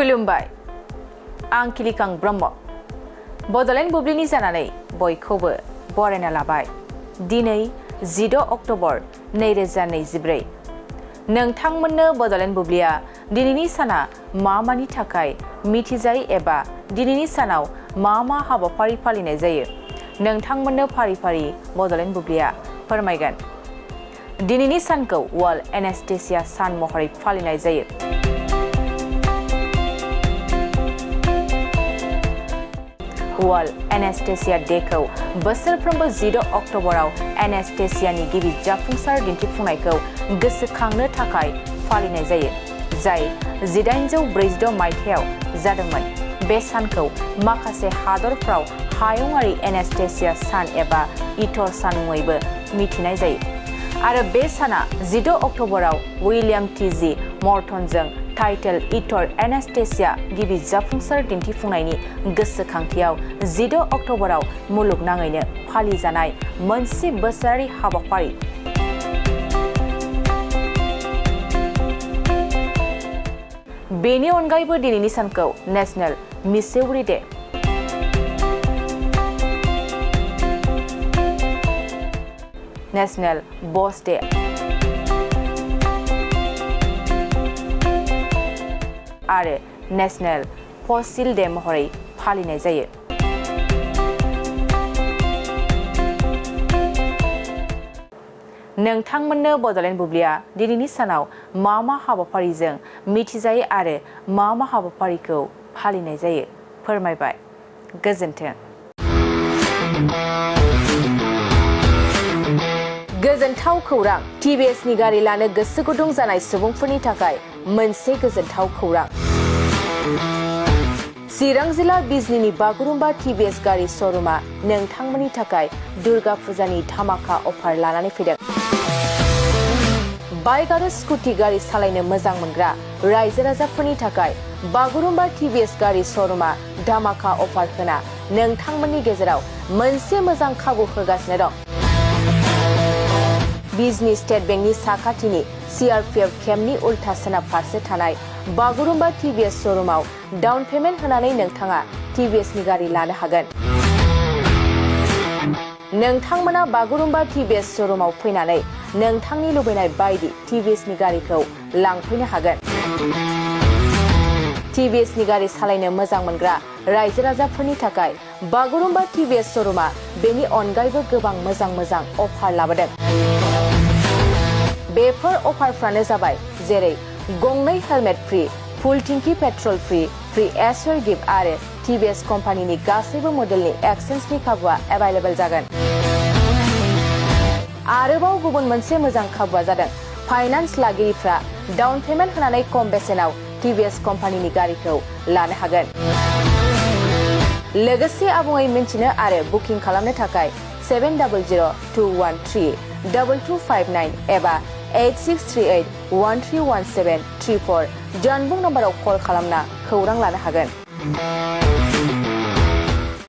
खुलुमबाय आं किलिकां ब्रह्म बड'लेण्ड बुब्लिनि जानानै बयखौबो बरायना लाबाय। दिनै 10 अक्ट'बर 2024 नोंथांमोननो बड'लेण्ड बुब्लिया दिनैनि साना मानि थाखाय मिथिजायो एबा दिनैनि सानाव मा हाबाफारि फालिनाय जायो नोंथांमोननो फारि फारि बड'लेण्ड बुब्लिया फोरमायगोन। दिनैनि सानखौ वर्ल्ड एनेस्थेसिया सान महरै फालिनाय जायो। वर्ल्ड एनेस्थेसिया डेखौ बोसोरफ्रोमबो 10 अक्ट'बराव एनेस्थेसियानि गिबि जाफुंसार दिन्थिफुंनायखौ गोसोखांनो थाखाय फालिनाय जायो, जाय 1846 मायथाइयाव जादोंमोन। बे सानखौ माखासे हादरफ्राव हायुंआरि एनेस्थेसिया सान एबा इथर सान मुङैबो मिथिनाय जायो आरो बे साना 10 अक्ट'बराव उइलियाम टी.जी. मर्टनजों टाइटेल इथर एनेस्थेसिया गिबि जाफुंसार दिन्थिफुंनायनि गोसोखांथियाव 10 अक्ट'बराव मुलुगनाङैनो फालिजानाय मोनसे बोसोरारि हाबाफारि। बेनि अनगायैबो दिनैनि सानखौ नेशनेल मिसेउरि डे, नेशनेल बस डे आरो नेशनेल फसिल डे महरै फालिनाय जायो। नोंथांमोननो बड'लेण्ड बुब्लिया दिनैनि सानाव मा हाबाफारिजों मिथिजायो आरो मा हाबाफारिखौ फालिनाय जायो फोरमायबाय। गोजोन्थों। गोजोनथाव खौरां। टिभिएसनि गारि लानो गोसो गुदुं जानाय सुबुंफोरनि थाखाय मोनसे गोजोनथाव खौरां। चिरां जिल्ला बिजनीनि बागुरुम्बा टिभिएस गारि श'रुमा नोंथांमोननि थाखाय दुर्गा फुजानि धामाका अफार लानानै फैदों। बाइक आरो स्कुटि गारि सालायनो मोजां मोनग्रा रायजो राजाफोरनि थाखाय बागुरुम्बा टिभिएस गारि श'रुमा धामाका अफार होना नोंथांमोननि गेजेराव मोनसे मोजां खाबु होगासिनो दं। बिजनी स्टेट बेंकनि साखाथिनि CRPF केम्पनि उल्था सोनाब फारसे थानाय बागुरुम्बा टिभिएस श'रुमाव डाउन पेमेन्ट होनानै नोंथाङा टिभिएसनि गारि लानो हागोन। नोंथांमोना बागुरुम्बा टिभिएस श'रुमाव फैनानै नोंथांनि लुबैनाय बायदि टिभिएसनि गारिखौ लांफैनो हागोन। टिभिएसनि गारि सालायनो मोजां मोनग्रा रायजो राजाफोरनि थाखाय बागुरुम्बा टिभिएस श'रुमा बेनि अनगायैबो गोबां मोजां अफार लाबोदों। बेफोर अफारफ्रानो जाबाय जेरै गंनै हेलमेट फ्रि, फुल टिंकि पेट्रल फ्रि एसर गिफ्ट आरो टिभिएस कम्पानिनि गासैबो मडेलनि एक्सचेन्जनि खाबुआ एभेलेबल जागोन। आरोबाव गुबुन मोनसे मोजां खाबुआ जादों फाइनान्स लागिरिफ्रा डाउन पेमेन्ट होनानै खम बेसेनाव टिभिएस कम्पानिनि गारिखौ लानो हागोन। लोगोसे आबुङै मिन्थिनो आरो बुकिं खालामनो थाखाय 7002132259 एबा 8638131734 जानबुं नम्बराव कल खालामना खौरां लानो हागोन।